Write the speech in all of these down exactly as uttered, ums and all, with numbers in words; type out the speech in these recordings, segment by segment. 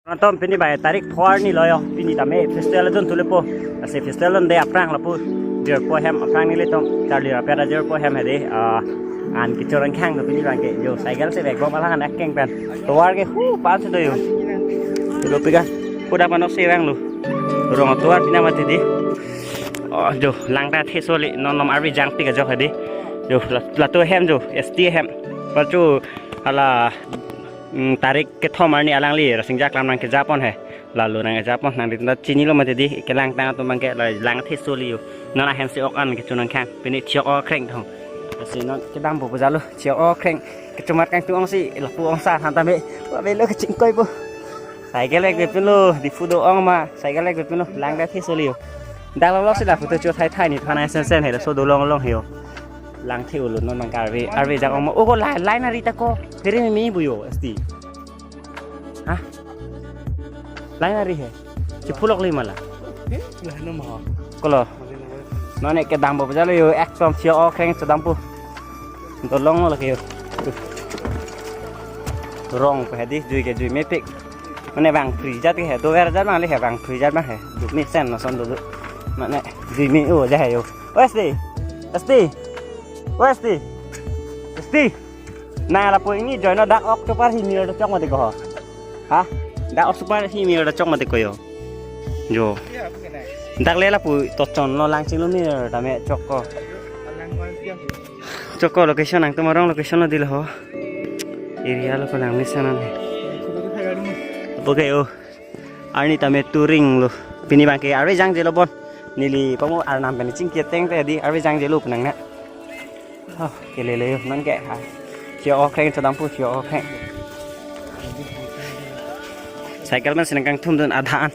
Nangtum pini bai tarik four ni lo yo. Pini tame festival dun thulepo. Lasi festival dunde aphrang lapu jirpo hem aphrang nelitum charli rapet ajirpo hem hedi. Ah, an kechorong khang do pini bangke. Jo cycle si bag bom alang an akeng pen. Tovar ke hu pan si do yo. Lo pika. Kuda panok si bang lo. Rong tovar pina mati di. Oh, jo lang ta the soli non nom arvi jang pika jo hedi. Jo la- lato hem jo S T hem. Pachu hala mm, tarik kethom arni alangli Rasinja Klam nangkejapon he. Lalo nangkejapon nangdi ta chinilo mati di kelang tang atum bangke la lang the soli yo. Non ahem si ok an kecho nangkhang. Pini thiok okreng thong. Lasi non kedampo pujalo thiok okreng. Kechomat kangtung ong si lapu ong sa han tame. Wa belo kechingkoipo. Cycle ek bepin lo, Diphu do ong ma, cycle ek bepin lo, lang ta the soli yo. Dak lo lo si lapu to cho thai thai ni thana sen sen he, laso dolong long he yo. Lang the ulo non mang arve, arve jak ong ma. O ko lai, lai nari ta ko. Phere me me bu yo, S T. Ha? Lai nari he. Chipulok li mala. Eh, lah nama. Kolo. Non ek kedampo pujalo yo, ek som thiok okreng chodampo. Dolong lo lake yo. Rong pe hedi jui ke jui mepik. Mane bang free jat ke he, dover jat bang le he bang free jat bang he. Duk mesen no son do. Mane jui me o ja he yo. O S T. S T. O S T. S T. Na lapu ingni join no dak ok chopar himir chok mati ko. Ha? Dak ok chopar himir chok mati ko yo. Jo. Dak le lapu tochon lo lang chinglo mir tame chok ko. Chok ko location nangtum arong location lo dilo ho. Area lo ko lang mesen an he. Oke yo. Arni tame touring lo. Pini bangke arve jang jelo bon. Neli pamo arnam pen chingki teng te di arve jang jelo penang na. Oh, kelele yo non ke ha. Thiok okreng chodampo thiok okreng. Cycle pen si nangkangthum dun adha an.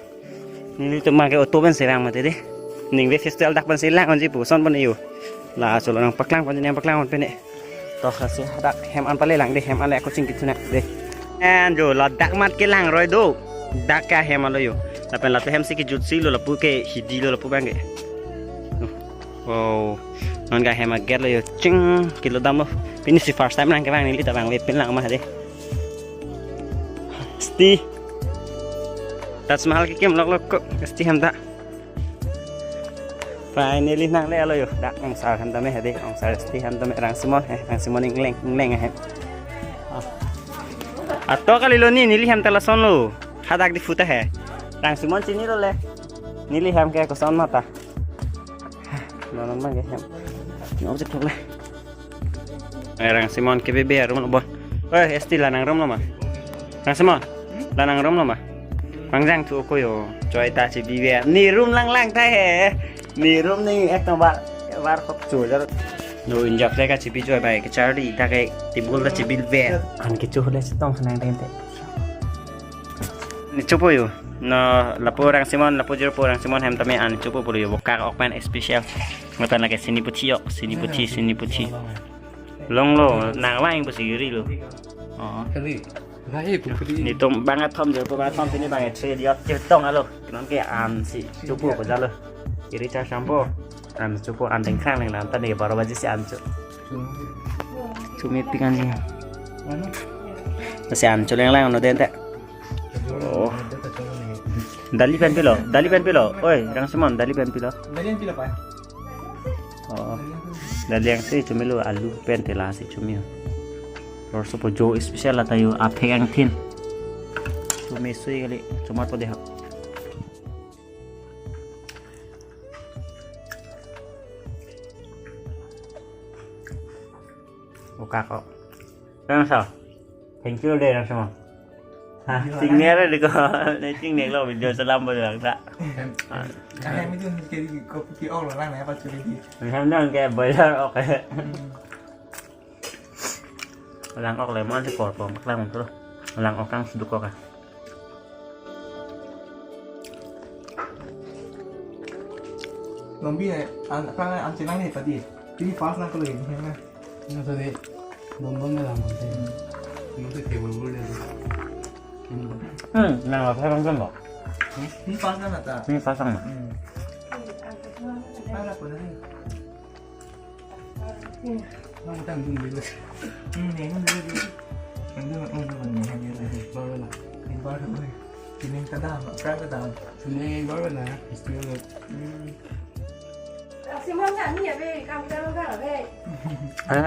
Nelitum bangke auto pen si lang mati di. Ningve festival dak pen si lang onji puson pon yo. La cholo nangpaklang pon nangpaklang pon pene. To lasi dak hem an pale lang de hem an le ako chingki thuna de. En jo la dak mat kelang roi do. Dak ke hem alo yo. Lapen lato hem si kejut si lo lapu ke hidi lo lapu bangke. Wow. Non ke hem aget lo yo ching kilo dam lo. Pini si first time lang ke bang neli ta bang ve pin lang ma de. Sti. Taj Mahal kekim lok lok ko. Sti hem ta. Finally nang le alo yo. Dak ongsar hem tame hedi. Ongsar Sti hem tame Rangsimon he. Rangsimon ingleng ingleng he. Ah. Ato kali lo ni neli hem ta lason lo. Hadak Diphu ta he. Rangsimon chinilo le. Neli hem ke koson mata. Nonon bang ke hem. Ni objek thok le. Eh, Rangsimon ke bebe room lo bon. Eh, Sti la nang room lo ma. Rangsimon. La nang room lo ma. Pangjang thu ko yo. Choi ta chibi ve. Ni room lang lang ta he. Ni room ni ek number. Var khop chu jar. No injak le ka chibi choi bai ke charli ta ke table ta chibi ve. An ke chu le chitong sanang den te. Ni chupo yo. No lapu Rangsimon, lapu jirpo Rangsimon hem tame an chupo pulo yo. Bokak ok pen special. Matan lake sini puthi ok, sini puthi, sini puthi. Long lo, nang lang pusi giri lo. Oh. Kali. Lahi pukri. Nitum bang athom jirpo bang athom pini bang tre diot chetong alo. Non ke an si chupo ko jalo. Iri cha shampoo. An chupo an dengkhang nang nan tane baro baji si an chu. Chumi pikan ji. Mana? Si an chu leng lang no den te. Oh. Dali pen pilo, dali pen pilo. Oi, Rangsimon, dali pen pilo. Dali pen pilo pa. Oh. Dali yang si chumi lo alu pen te la si chumi. Lor sopo jo special la ta yo aphek angthin. Chumi sui kali, chomar po de ha. Oka ko. Rangsa. Thank you de Rangsa. Ha, sing ner de ko. Ne sing ner lo video salam bo lang ta. Em, em itu ke di kopi ong lo lang na apa curi di. Rangsa nang ke boiler ok. Hmm. Lang ok lemon si kor pom lang tu. Lang ok kang seduk ok. Lombi eh, an, apa an chenang ni padi. Pini pas nang kalau ini na. Nasa de, bonbon na lang. Nasa table bul de. Hmm, nang apa kan kan lo? Ini pas nang ata. Ini pasang na. Hmm. Para pun ni. Nang tang dun dulu. Hmm, ni kan dulu. Kan dulu, hmm, hmm, hmm, hmm, hmm. Baru lah. Ini baru, eh. Kining kedam, aphrang kedam. Sini baru na, istilah. Hmm. Simon nggak nih ya, Be? Kamu kan nggak, Be?